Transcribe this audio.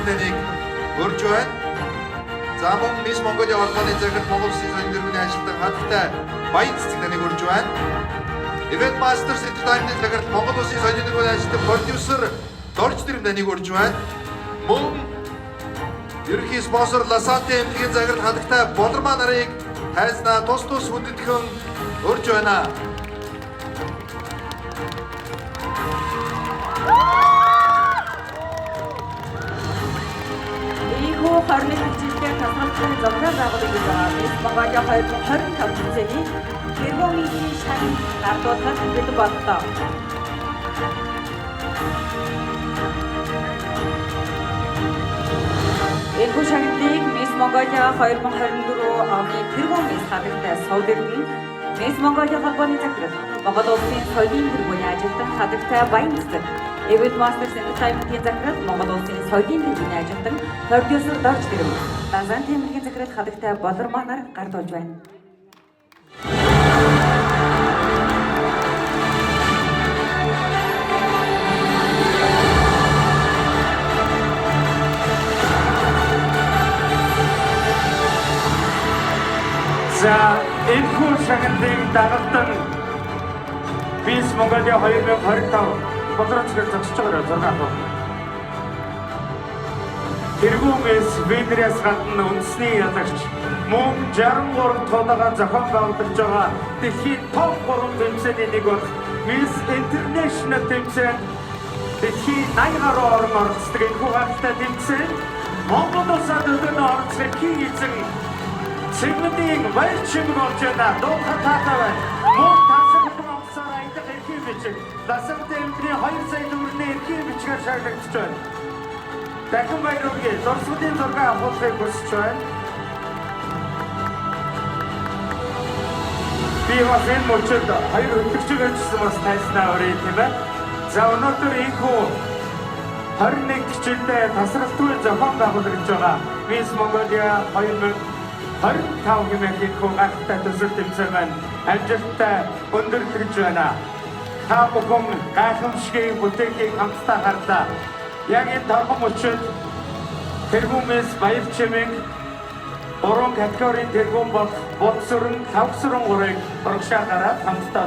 таныг урьж байна. За мөн Мисс Монголиа холбооны захирал Монгол Улсын соёлын тэргүүний ажилтан хадагтай Баян цэцэг таныг урьж байна. Event Masters Entertainment-ийн захирал Монгол Улсын соёлын тэргүүний ажилтан продюсер Дорж Дэрэм таныг урьж байна. Мөн ерөнхий спонсор Ласанте эмнэлгийн захирал хадагтай Болормаа нарыг тайзнаа тус тус хүндэтгэн урьж байна. Ийхүү 21 жилдээ тасралтгүй зохион байгуулагдаж байгаа Мисс Монголиа 2025 тэмцээний тэргуун миссийн шагнал гардуулахад бэлэн боллоо. Энэхүү шагналыг Мисс Монголиа 2024 оны тэргуун мисс хадагтай Сувдэрдэн, Мисс Монголиа холбооны захирал, Монгол Улсын соёлын тэргүүний ажилтан хадагтай Баян цэцэг, Event Masters Entertainment-ийн захирал, Монгол Улсын соёлын тэргүүний ажилтан продюсер Дорж Дэрэм, Дазан тэмдэглэгийн захирал хадагтай Болормаа нар гардуулж байна. За, энэхүү шагналыг дагалдан Мисс Монголиа 2025 болрооч гэж зогсож байгаа 6 хав. Тэргүүн Мисс Венерээс гадна үндэсний ялагч мөн 63 тулаагаа зохион байгуулж байгаа дэлхийн топ 3 тэмцээний нэг болох Мисс International тэмцээнд дэлхийн 80 гаруй орн оролцдог энэхүү гайхалтай тэмцээнд Монгол улсад өдөр оролцох эрхийн эзэн Цэгмэдийн баяр чимэг болж байна. Дуудлахад таатай байна. Мөн тансаг бүхэн онгоцоор аялах эрхийн бичиг. Ласант эмнэлгийн 2 сая төгрөгийн эрхийн бичгээр шагнагдаж байна. Дахин баяр хүргэе. Дурсгалын зураг авахыг хүсэж байна. Би бас энэ мөчөд хоёр хөтлөгчөөр ч гэсэн бас тайснаа өрье, тийм ээ. За, өнөөдөр энэхүү 21 жилдээ тасралтгүй зохион байгуулагдж байгаа Мисс Монголиа 2025 хэмээх энэхүү гайхалтай төсөл тэмцээн маань амжилттай өндөрлөж байна. Та бүхэн гайхамшигыг бүтээхийг хамтдаа харлаа. Яг энэ торгон мөчөд тэргүүн Мисс Баяр Чимэг гурван категорийн тэргүүн болох Булсүрэн, Лхагвасүрэн гурыг урагшаа гараад хамтдаа